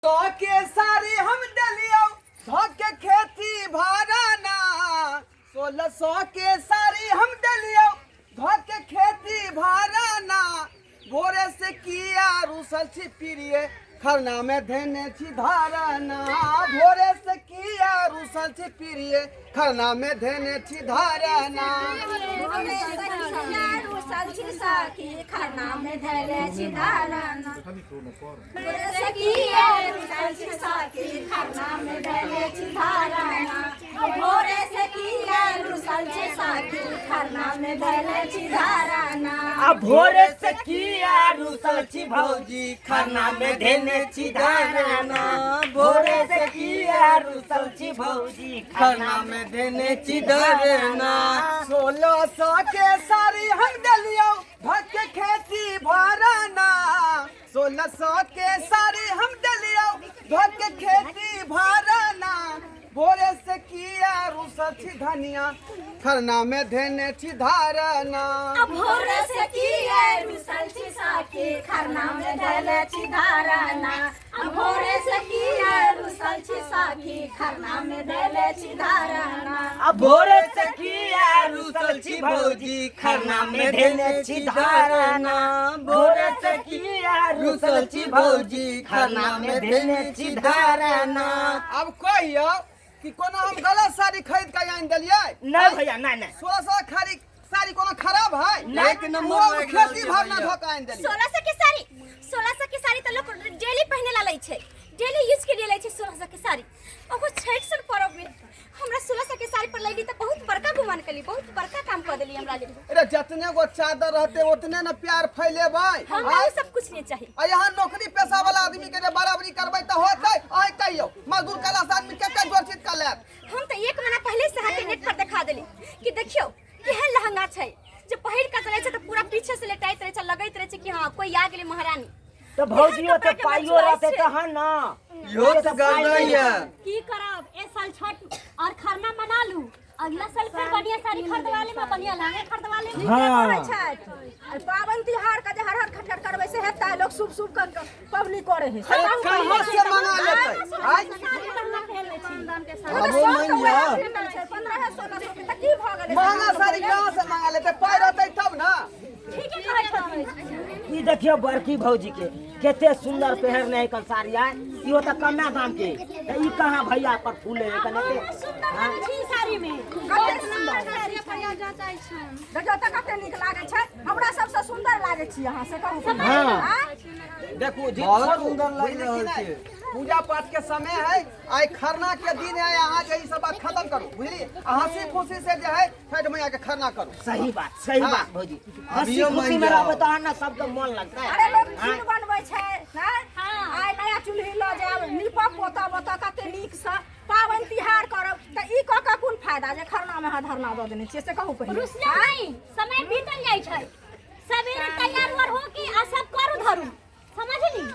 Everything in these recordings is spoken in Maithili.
के साड़ी हम डलियौ धके खेती भराना। 1600 के साड़ी हम डलियौ धके खेती भराना। भोरे से किया रुसल छी प्रिय खरना में धेने छी धारना। भोरे से किया रुसल छी प्रिय खरना में धेने छी धारना। भोरे से किया रुसल छी सखी खरना में धेने छी धारना। भोरे से किया रुसल छी सखी खरना में धेने छी धारना। भोरे से किया रुसल छी सखी खरना में धेने छी धारना। आ भोरे से किया रुसल छी भौजी खरना में धेने छी धारना। भोरे से किया रुसल छी भौजी खरना में धेने छी धारना। 1600 के साड़ी हम डलियौ भक खेती भराना। 1600 के साड़ी हम डलियौ भक खेती भराना। भोरे से किया रुसल छी धनिया खरना में धेने छी धारना। भोरे से किया रुसल छी सखी खरना में धेने छी धारना। भोरे से किया रुसल छी सखी खरना में धेने छी धारना। आ भोरे से किया रुसल छी भौजी खरना में धेने छी धारना। भोरे से किया रुसल छी भौजी खरना में धेने छी धारना। अब कहियौ कि कोनो हम गलत साड़ी खरीद के आनि देलियै? नहीं भैया, नहीं नहीं। 1600 खाली साड़ी कोनो खराब है? नहीं। एक नंबर लागि रहल खेती छै भरना भैया। धो के आनि देलियै। 1600 के साड़ी, 1600 के साड़ी तऽ लोक डेली पहिने ला लै छै, डेली यूज के लिए लै छै 1600 के साड़ी। ओहो छठि सन पर्व में हमरा 1600 के साड़ी पर लैली तऽ बहुत बड़का गुमान कली, बहुत बड़का काम कऽ देली हमरा लेल। अरे जतने गो चादर रहते उतने न प्यार फैलेबै। हमरा आँय? ओ सब कुछ नहीं चाही। आ यहाँ नौकरी पेशा वाला आदमी के जे बराबरी करबै तऽ होतै? अहीं कहियौ मजदूर कला से आदमी कते जोर चित कऽ लेत? हम तऽ एक महीना पहले से अहाँके नेट पर देखा देली कि देखियौ केहन लहंगा छै जे पहिर कऽ चलै छै तऽ पूरा पीछे से लेटाइत रहै छै, लगैत रहै छै कि हाँ कोई आ गेलै महारानी। तऽ भौजी एहन ओते कपड़ा के पाइयो बचुआइ रहतै छै। तहन न। इहो तऽ गड़बड़ यऽ। की करब, ए साल छठ और खरना मना लू, अगला साल फिर बढ़िया साड़ी खरीदवा लेब आ बढ़िया लहंगा खरीदवा लेब। हाँ। करै छथि पाबनि तिहार के जे हर हर खटखट करबै से हेतै? लोक शुभ शुभ कर पबनी करे है। अरे कहाँ से मंगा लेतै? आँय? साड़ी लहंगा पहन लै छी। आबो मानि लिअ। 1500-1600 के तऽ की भऽ गेलै? महंगा साड़ी कहाँ से मंगा लेतै? पाइ रहतै तब न। ठीके कहै छथिन। ई देखियौ बड़की भौजी के कते सुंदर पहिरने है कल साड़ी आय, इहो तऽ कमे दाम के, तऽ ई कहाँ भैया पर फूले है कने के? बहुत सुंदर लगै छै ई साड़ी में। कते सुंदर देखियौ तऽ, कते नीक लागै छै। हमरा सबसँ सुंदर लागै छी अहाँ, से कहू। हाँ। आँय? देखू जी, बहुत छोड़ू, सुंदर लागि बुझलियै कि रहल नहि? छै। पूजा पाठ के समय है, आइ खरना के दिन है, अहाँ जे ई सब बात खत्म करू, बुझलियै? आ हंसी खुशी से जे है छठि मैया के खरना करू। सही बात, सही हाँ। बात भौजी। हंसी अभियो खुशी मानि में जाओ। रहबै तहन ने सबके मन लगतै। अरे लोग चूल्हि बनबै छै नहि? हाँ। आइ नया चूल्हि लऽ जायब, नीपब पोतब ओतऽ कते नीकसँ पाबनि तिहार करब, तऽ ई कऽ कऽ कोन फायदा जे खरनामे अहाँ धरना दऽ देने छियै, से कहू पहिले। रुसले नहीं, समय बीतल जाइ छै। सवेरे तैयार उर हो के आ सब करू धरू, समझली?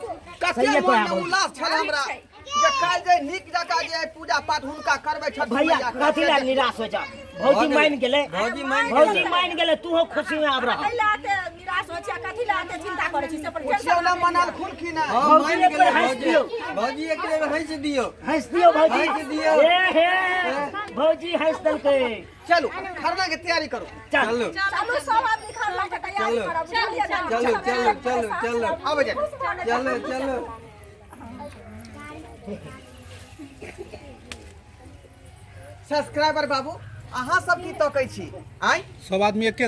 कते सहिए मन कहै में भौजी। उल्लास छल हमरा जे काल्हि जे नीक जकाँ जे आइ पूजा पाठ हुनका करबै छठि भैया मैया के। कथी लए निराश हो जा? भौजी मान गेलै, भौजी मान भौजी गेलै। मान गेलै, तूहो खुशी में आब रह। कथी लए एते निराश होइ छी आ कथी लए एते चिंता करै छी, से पर पुछियौ ने मनल खुल कि नहि? हाँ, भौजी मान एक बेर गेलै हँसि भौजी। दियौ। भौजी एक बेर हँसि दियौ। हँसि दियौ भौजी। हँसि दियौ। ए हे भौजी हँसि देलकै। चलू खरना के तैयारी करू। चल। चलू चलू सब आदमी खरना के तैयारी चलू। करब, बुझलियै ने? चलू चलू चलू चलू आबै जाए। चलू चलू। सब्सक्राइबर बाबू, अहाँ सब की तकै छी? आँय सब आदमी एके साथ।